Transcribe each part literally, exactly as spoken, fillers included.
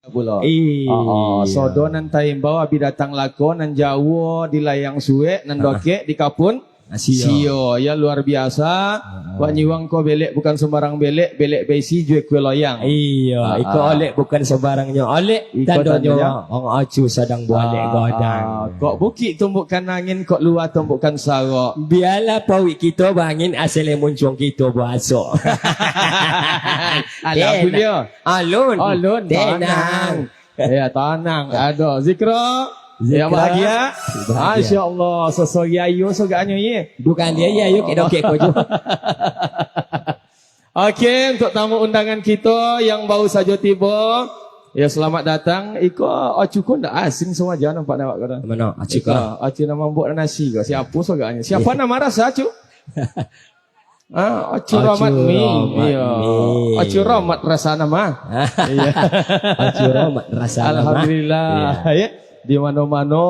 pulo. Iyo. Ah, ah. Sodo nan taimbau abih datang lako, nan jauah di layang suwek, nan Ah. dokek di kapun Ah, sio. Sio. Ya, luar biasa. Ah. Wak Nyiwang ko belek bukan sembarang belek, belek baisi juo kue loyang. Iyo, Ah, iko ah. olek bukan sembarangnyo olek, Iko tandonyo tandonyo. Wang Ocu sadang bualek Ah, godang. ah. Kok bukik tumbukan angin, kok lua tumbukan sarok. Bialah pauik kito baangin, asal muncuang kito basok. Alah, Tenang. Julio. Alun. Alun, Tenang. tanang. Ya, tanang. Aduh, Zikra. Ya, Zikra. bahagia. Bahagia. Masya Allah, sosok ayo sogaknyo, ye. Bukan dia, ya, ayo, kek dokek ko ju. Oke, untuk tamu undangan kito yang baru sajo tibo, ya, selamat datang. Iko Ocu ko ndak asing sawaja nampak awak ko dah. Mano, Ocu Iko, ko? Ocu nan mambuek nasi ko. Siapa sogaknyo? Siapa Iya. nama rasa, Cu? Ah, Ocu Ocu Rahmat Mi. Rahmat Iya. Mi. Ocu Rahmat rasa nama. Iya. Ocu Rahmat rasa nama. Alhamdulillah, Iya. ya. Di mano-mano,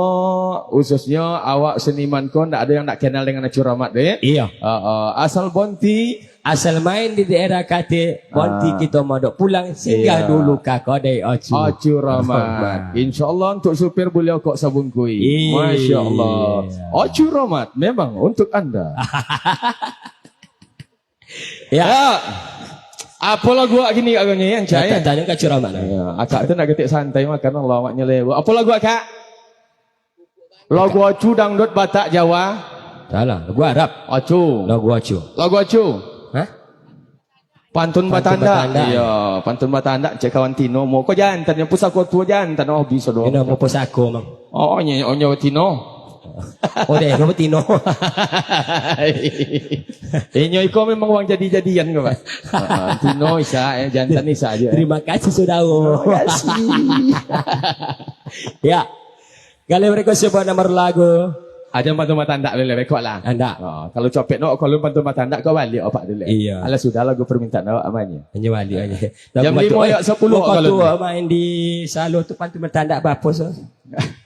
khususnyo awak seniman ko, ndak ado yang ndak kenal dengan Ocu Rahmat, deh. Iya. Ah, ah. Asal Bonti. Asal main di daerah Kate, Bonti Ah. kito modok pulang, singgah Iya. dulu ka kodai Ocu Ocu Rahmat. Rahmat. Insya Allah untuk supir beliau kok sabungkui. Iya. Masya Allah. Ocu Rahmat memang untuk anda. Ya. Ya. Apo lagu awak kini agaknyo, ya, Ancak, Ya, ya? tak tanya ka Ocu Rahmat lah. Ya, akak tu nak ketek santai makan, Allah, awaknyo lewa. Apo lagu akak? Lagu Ocu dangdut Batak Jawa. Salah, lagu Arab. Ocu. Lagu Ocu. Lagu Ocu. Hah? Pantun Pantun Batanda. Batanda. Iya, pantun Batanda, cek kawan Tino. Mau ko jantan, yang pusako tuo jantan, oh, bisa doh. Ino mau pusako, Mang. Oh, nyo, oh, nyo Tino. Oh, deh, nyo Tino. Inyo iko memang wang jadi-jadian ko, Pak. Ah, Tino Isa, eh, jantan Isa aja. Terima kasih, saudara. Terima kasih. Ya. Kalau mereka sebut nomor lagu. Aja pantun Batanda boleh rekod lah. Anda. Oh, kalau copek no, kalau pantun Batanda kau balik opak dulu. Iya. Alah, sudah lagu permintaan awak amannya. Hanya balik aja. Jam lima ayat sepuluh kalau tu ni. Main di Salo tu pantun Batanda apa so?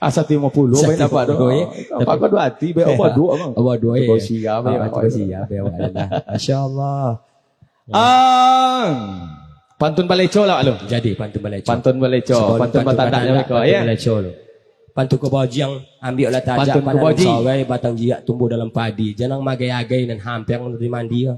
Asa lima puluh, Asa main apa tu? lima puluh, ya. Apa kau dua hati, baik apa dua, Bang? Apa dua, ya? Kau siap, ya, Ah, apa kau dua? siap, ya, awak dah. Masya Allah. Ah, pantun baleco lah, Pak Lu. Jadi, pantun baleco. Pantun baleco, Sebelum pantun pantun Batanda Batanda, mereka, pantun ya. baleco lu. Pantun Kobojiang, ambiaklah tajak Pantun pada Koboji. Sagai, batang jiak tumbuh dalam padi. Janang magai-agai nan hampir di mandi, ya.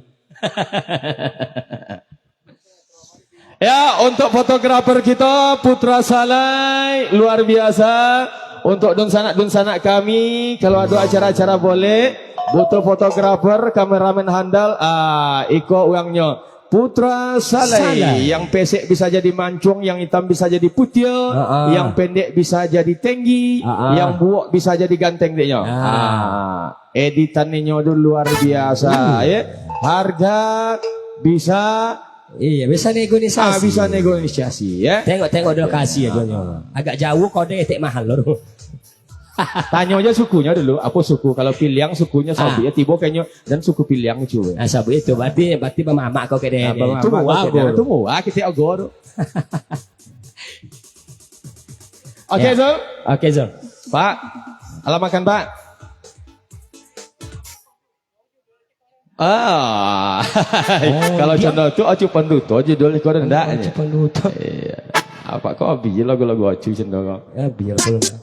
Ya, untuk fotografer kita, Putra Salai, luar biasa. Untuk dunsanak-dunsanak kami, kalau ada acara-acara boleh, butuh fotografer, kameramen handal, ah, iko uangnyo. Putra Salai, Salai. Yang pesek bisa jadi mancung, yang hitam bisa jadi putiah, Ah, ah. yang pendek bisa jadi tinggi, Ah, ah. yang buok bisa jadi ganteng, deknyo. Ah. Ah. Editan ninyo tu luar biasa, Hmm. ya. Harga bisa Iya, bisa negosiasi. Ah, bisa negosiasi, ya. Tengok-tengok di lokasi aja nyo. Ah. Agak jauh kau deh, tek mahal lo. Tanyo aja sukunyo dulu, apa suku? Kalau Piliang sukunyo Ah. Sabuik, ya, tibo kanyo dan suku Piliang cuy. Ah, Sabuik itu berarti, berarti bamamak kau kedai Ah, ni. Bamamak Itu kau murah kedai. Bro. Itu murah, kita ogo tu. Oke, Ya. Zul. Oke, Zul. Pak, alamakan, Pak. Ah. Oh, Kalau dia contoh tu, Ocu Panduto judul ko ndak Oh, nyo? Ocu Panduto. Iya. Apa kau abi lagu-lagu Ocu contoh kau? Ya, biar kalau ndak.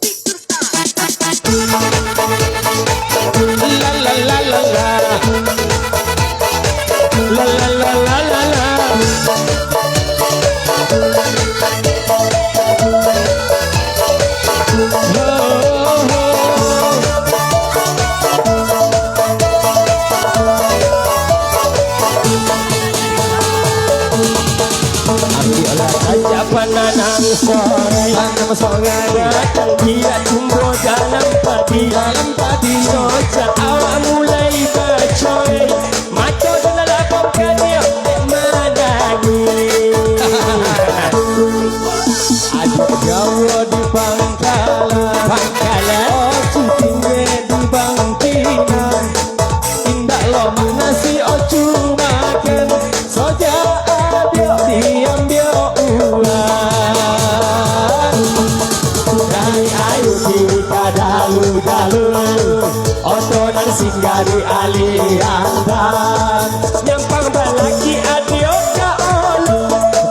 La, la, la, la, la. La, la, la, la, la, la. Ambiaklah saja pananam sorai. Tanam sorai. Batang dia tumbuh dalam padi. Dalam padi. Sojak awak mulai bacorai. Mato dalam lapang kadiak dek manangih. Aduh, Jawa di pangkalan. Pangkalan. Ocu tinggi di bangkinan. Indak lo nasi Ocu makan. Sojak adiak diambiak urang. Dari ayu di kadalu-dalu. Oto nan singgah di Aliantan. Nyampang balaki adio ka olo.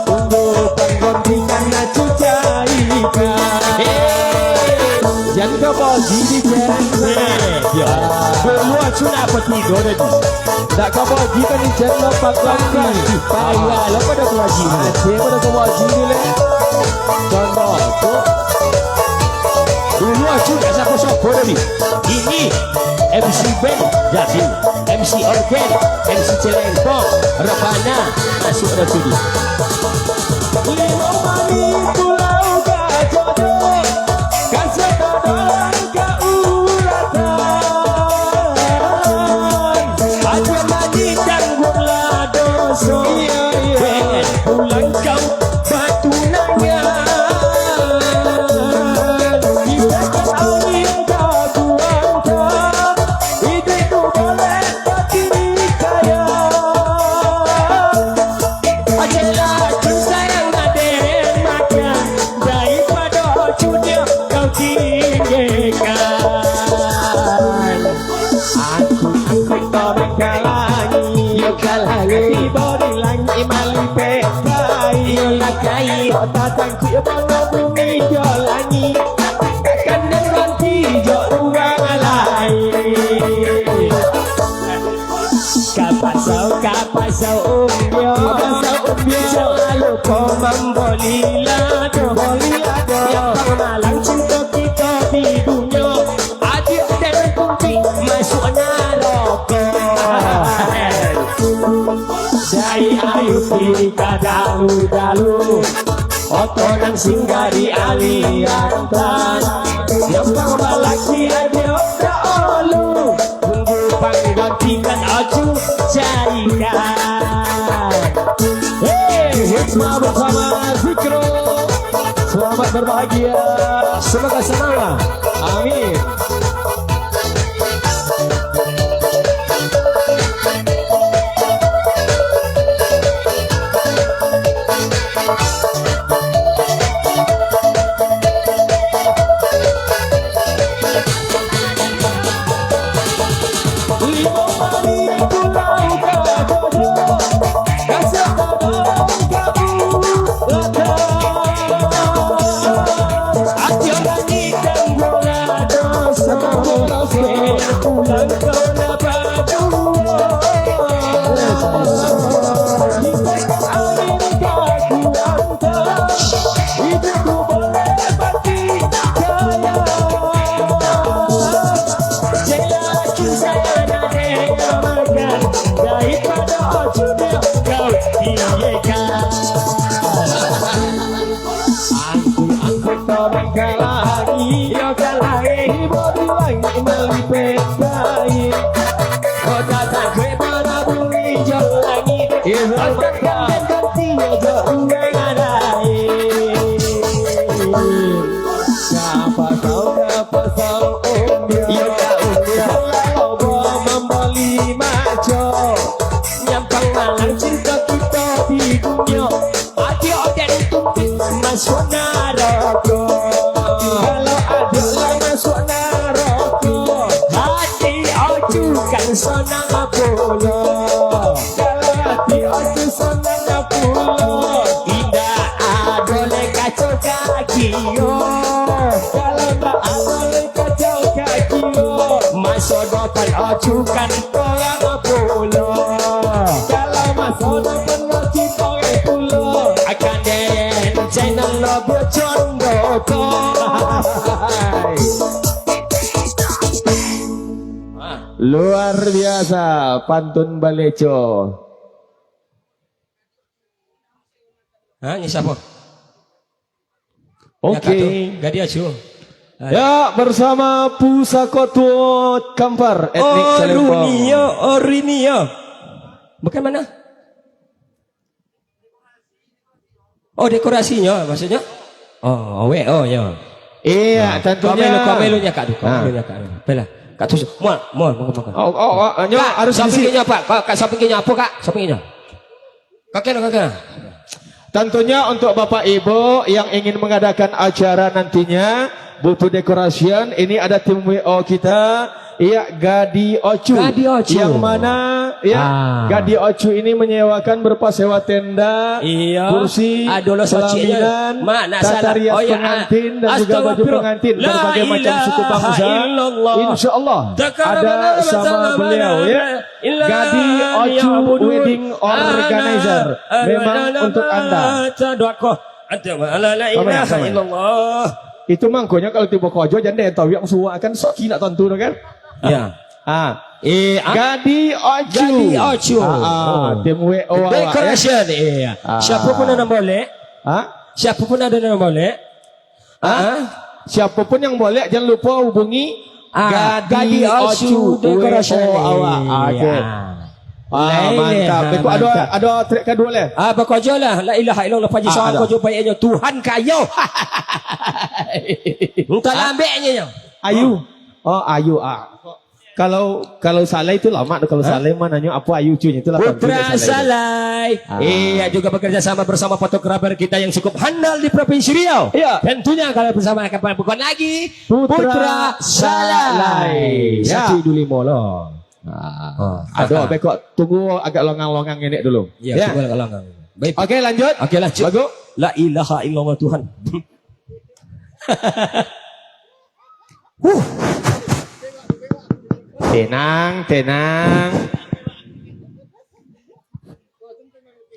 Tunggu panggontingan acu cai Bagi di channel. Eh, yo. Dulu aku nak apa tidur tadi? Nak kau bagi kan di channel Pak Lagi. Payah lo pada aku bagi. Aceh pada aku bagi ni, leh. Contoh tu. Dulu aku nak siapa-siapa tadi. Ini M C band jadi, M C organ, M C celempong, rebana, masuk dah tu. Limo manih Pulau Gajah, kasih tadang ka uratan. Aja manih tangguanglah doso. Iyo, iyo. Pulang kau batunangan. Kita kan alim babuangkan. Iduik tu boleh bagi kaya. Ajalah cun sayang nak den makan, daripado cun kau tinggikan. Aku angkut torang ka langik, yo ka langik. Tibo di langik malipek kai, yo lah kai. Kota tangkuik bana bumi jo langik, takkan den ganti jo urang lain. Kapasau, kapasau umbio. Kapasau umbio. Jangan lupa mamboli lado. Boli lado. Nyampang malang cinto kito di dunyo. Adiak dan kumpi masuk naroko. Dari ayu pi ka dalu-dalu. Oto nan singgah di Aliantan. Nyampang balaki adiak da olu. Tunggu panggantikan Ocu carikan. Hei, Hikmah bersama Zikro. Selamat berbahagia. Semoga senang. Amin. Angku-angku torang ka langik, yo ka langik, ibo di langik malipek kai. Kota tangkuik bana bumi jo langik, iyo, takkan den ganti jo urang lain. Kapasau, kapasau umbio, iyo ka umbio, lalobo mamboli maco. Nyampang malang cinto kito di dunyo. Adiak den tumpik masuak narako. Kalau adiak lah masuak narako, hati Ocu kan sonang pulo. Kalau hati Ocu sonang pulo, indak ado lai kacau kaki yo. Kalau indak ado lai kacau kaki yo, maso dopan Ocu kan torang pulo. Kalau maso dopan Ocu torang pulo, akan den channel lo bocondo ko. Luar biasa pantun baleco. Ha, ni siapa? Oke. Nyo, Kak, tu. Gadih acu. Ha. Ya, bersama Pusako Tuo Kampar, etnik Oh, Salembong. Runio, oh, Runio. Bukan mana? Oh, dekorasinyo, maksudnyo? Oh, awek, oh, yo. Iya, ha, tentunya. Kau melu, kau melu nyo, Kak, tu. Kau ha. Melu nyo, Kak. Apalah. Kak, tu, mual, mual, mual, mual. Oh, oh, oh, nyo Kak, harus samping sisi. Nyo apa? Kak, Kak, samping nyo apa, Kak? Samping nyo. Kaki no, kaki no. Tentunya untuk Bapak Ibu yang ingin mengadakan acara nantinya, butuh decoration, ini ada tim W O kita, Iya, Gadi Ocu. Gadi Ocu. Yang mana, ya, Ah. Gadi Ocu ini menyewakan berupa sewa tenda, Iya. kursi, Aduh, lo sociknya. pelaminan, Mak, nak tata salah. rias Oh, ya, pengantin, dan juga baju Astagfirullah. pengantin La berbagai macam suku ilaha bangsa. illallah. Insya Allah, Takabala ada sama sama beliau, ya. bala Gadi Ocu ya'budun. Wedding Organizer. Ah, Memang ada untuk anda. Sadaqah. Ada la Komen, ilaha komen. illallah. Itu mangkonyo kalau tibo kojo, jan den tahu yang suwa kan, soki nak tontu tu kan. Ya. Ah. Eh, ah. Gadi Ocu. Gadi Ocu. Ah, ah. Oh. Tim W O awak, ya. Decoration, iya. Ah. Siapa pun ada boleh. Ah? Siapa pun ada yang boleh. Ah? Ah? Siapa pun yang boleh, jangan lupa hubungi Ah, Gadi Gadi Ocu Ocu Decoration. W O awak. Ah, oke. Iya. Ah, Lain, mantap. ah, Beko ada, mantap. ada track kedua leh. Ah, bakojo lah. La ilaha illallah, Pak Haji Ah, Soang ada. kojo payaknyo. Tuhan kayo. Entah Ah? lambeknyo nyo. Ayu. Oh, Ayu, ah. Kalau, kalau Salai tu lamak tu. Kalau Hah? Salai mah nanyo apo Ayu cuy, itulah Putra tontu dek Salai tu. Salai. Ah. Iya, juga bekerja sama bersama fotografer kita yang cukup handal di Provinsi Riau. Iya. Tentunya kalau bersama kapan bukan lagi Putra Putra Salai. Salai. Ya. Satu Idu Limo lo. Ah. Ah, Aduh, ah. Beko tunggu agak longang-longang ini dulu. Iya, Ya. tunggu agak longang. Baik. Oke, lanjut. Oke, lanjut. Lagu. La ilaha illallah Tuhan. Huh. Tenang, tenang.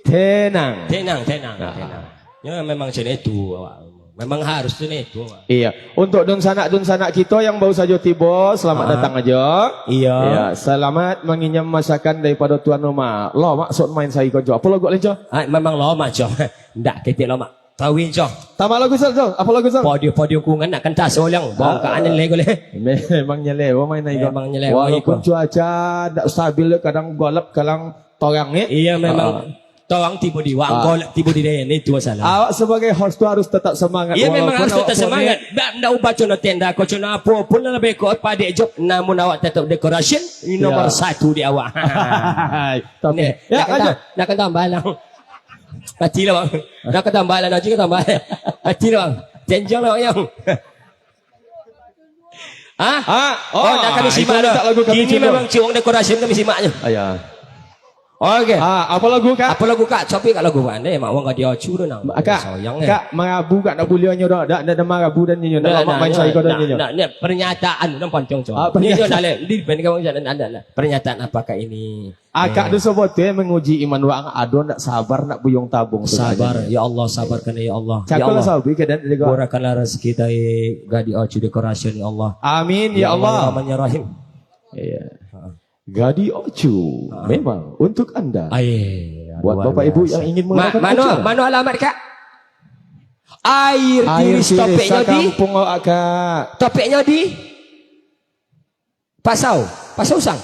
Tenang. Tenang, tenang, Nah. tenang. Ya, memang macam itu, awak. Memang harus macam itu, awak. Iya. Untuk dunsanak-dunsanak kito yang baru sajo tibo, selamat Ah. datang aja. Iya. Iya, selamat manginyam masakan daripada tuan rumah. Lo maksud main sari konco. Apa lo gok lenco? Ah, memang lo macam. Ndak ketek lo mak. Tawi, Cong. Tambah lagu, Sal, Sal. Apa lagu, Sal? Podium-podium kungan nak kan taso, Lang. Bongkaan Ah. nyeleh ko leh. Memang nyeleh, wah, main air ko. Memang nyeleh, wah, Walaupun iko. cuaca ndak stabil, kadang golap, kadang torang, ya? Iya, memang Ah. torang tibo di wak, Ah. golap tibo di dayan, itu masalah. Awak sebagai host tu harus tetap semangat, Iya, memang walaupun harus awak tetap pun semangat. Ndak, ndak ubah cono tenda, ko cono apo pun lah lebih ko padek job, namun awak tetap decoration, Iya. nomor satu di awak. Tapi, Nih, ya, nak kata, lanjut. nak kata balang. Mati lah, Bang. Dah katambah lah, Najib katambah. Mati lah, Bang. Cenjang lah, Bang, yang. Hah? Ah, Oh, oh, dah kami ah, simak itu lah. minta lagu kami Kini cenjang. memang ciong dekorasi kami simaknya. Ah, ya. Oke. Ah, apa lagu, Kak? Apa lagu, Kak? Copi, Kak, lagu pandai. Mak Wang Gadio Acu tu, nang. Kak, Sayang, eh. Kak, marabu, Kak, nak buliah nyo dah. Dah, dah, dah marabu dan nyo. Dah, Dah, lama dah, main dah, saiko dah dah, nyo. dah, dah. Pernyataan, nampak, Cong, Cong. Ah, Ni, pernyataan. Cong, dah, leh. Di, di, di, di, di, di. Pernyataan apa, Kak, ini? Akak Eh. tu sobotueh manguji iman waang, ado ndak sabar nak buyuang tabung tu Sabar, tadi. ya Allah, sabarkan, ya Allah. Cakap Ya lah Allah. sabi keadaan dia, Kak. Murahkanlah rezeki dari Gadio Acu Decoration, ya Allah. Amin, ya Ya Allah, Allah. ya Rahman, ya Rahim. Iya. Ha. Gadio Acu Ha. memang untuk Anda. Ai, Buat luar Bapak Ibu biasa. yang ingin Ma-, mengadakan mano, acara. mano alamat, Kak? Air Air tiris tiris topiknya di? sakampung awak, Kak. Topiknya di? Pasau, Pasau Usang.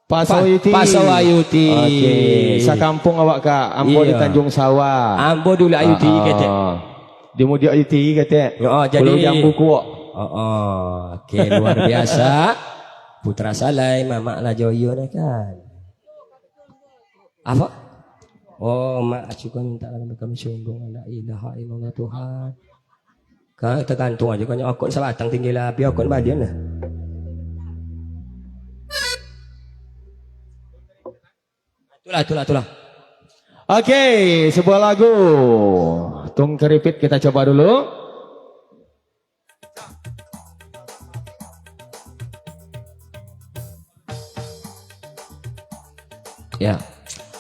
Pasau Pa-, Ayuti. Pasau Ayuti. Okey, sakampung awak, Kak. Ambo di Iya. Tanjung Sawah. Ambo di Ulu Ayuti, Ah, ah. ketek. Di Mudiak Ayuti, ketek. Oh, jadi Pulau Jambu Kuok. Oh, oh. Okey, luar biasa. Putra Salai, mamak lah joyo nah kan. Apa? Oh, mak acukan minta lah kami sungguh. La ilaha illallah Tuhan. Ka-, tagantung aja kan, akun sabatang tinggi lah, api akun balian lah. Itulah, itulah, itulah. Oke, sebuah lagu. Tung Keripit kita coba dulu. Ya.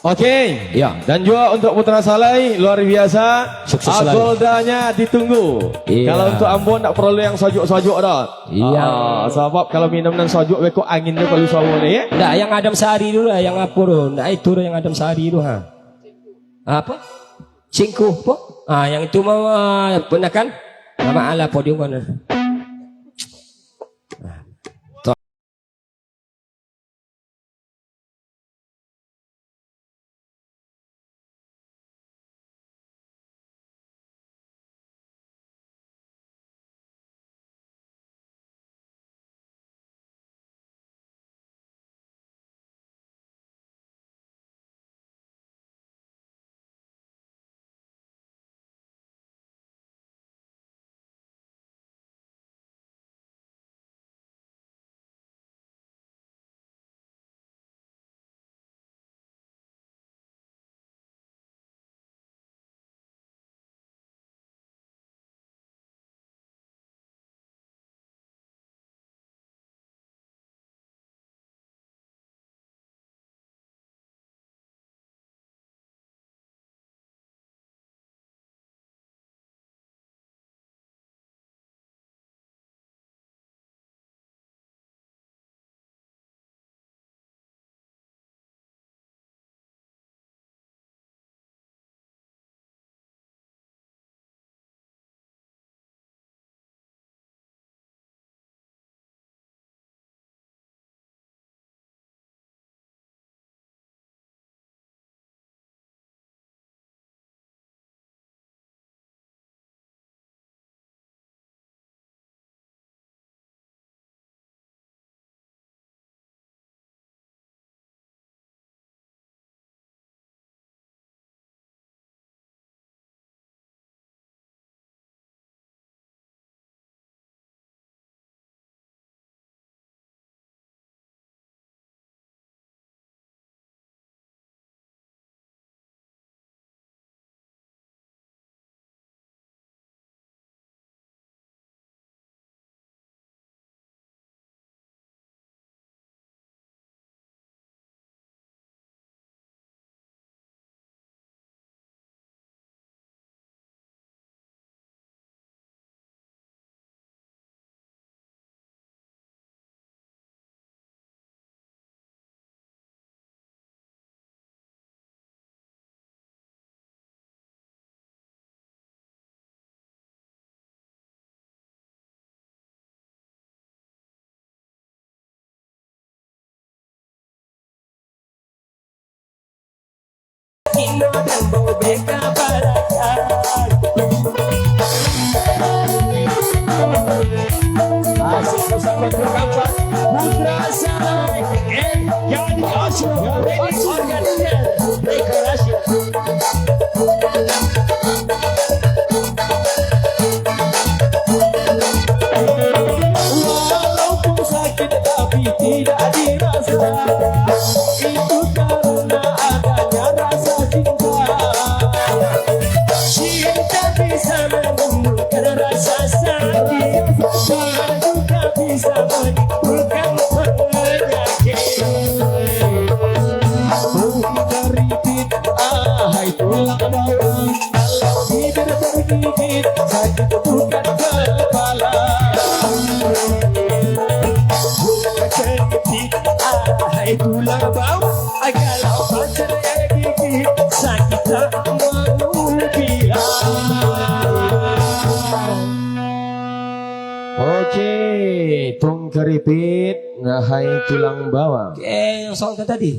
Oke. Ya. Dan juga untuk Putra Salai, luar biasa. Sukses selalu. Agoldanya ditunggu. Iya. Kalau untuk ambo ndak perlu yang sojuk-sojuk dah. Iya. Ah, sabab kalau minum nan sojuk, beko angin tu kalau sawo ni, ya. Ndak, yang adem sari dulu lah, yang apo tu. Ndak, itu tu yang adem sari tu, ha. Apa? Cingkuh, apa? Ah, yang itu mah, benar kan? Nama ala podium kan? Asik bersama Putra Sarai. Putra Sarai and Gadis Osho, Gadis Organizer, Dekorasi. Walaupun sakit tapi tidak dirasa. Itu karena adanya rasa cinta. Cinta bisa menimbulkan rasa sakit, dan juga bisa menimbulkan penyakit. Mengkritik, ahai tulang bawah, kalau bibir bergigit, sakit bukan kepala. Mengkritik, ahai tulang bawah, kalau pacar gigit, sakit tak mau bilang. Oke, Tong Keripit, ahai tulang bawah. Oke, yang sound ka tadi.